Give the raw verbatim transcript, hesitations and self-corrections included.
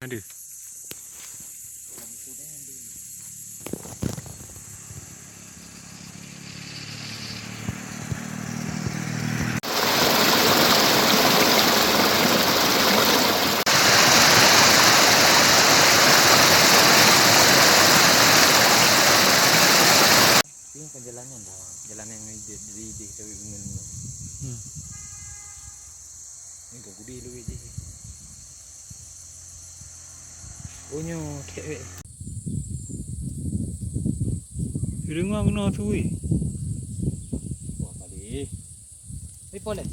Aduh. Ini kan jalan nyan dah. Jalan nyang di, di, di kawin ngon. Hmm. Ni ka gudi luwih jih. Oh, nyoe thèk weh. Deungoe keunoe tui. Wah, kali. Hei, poleh.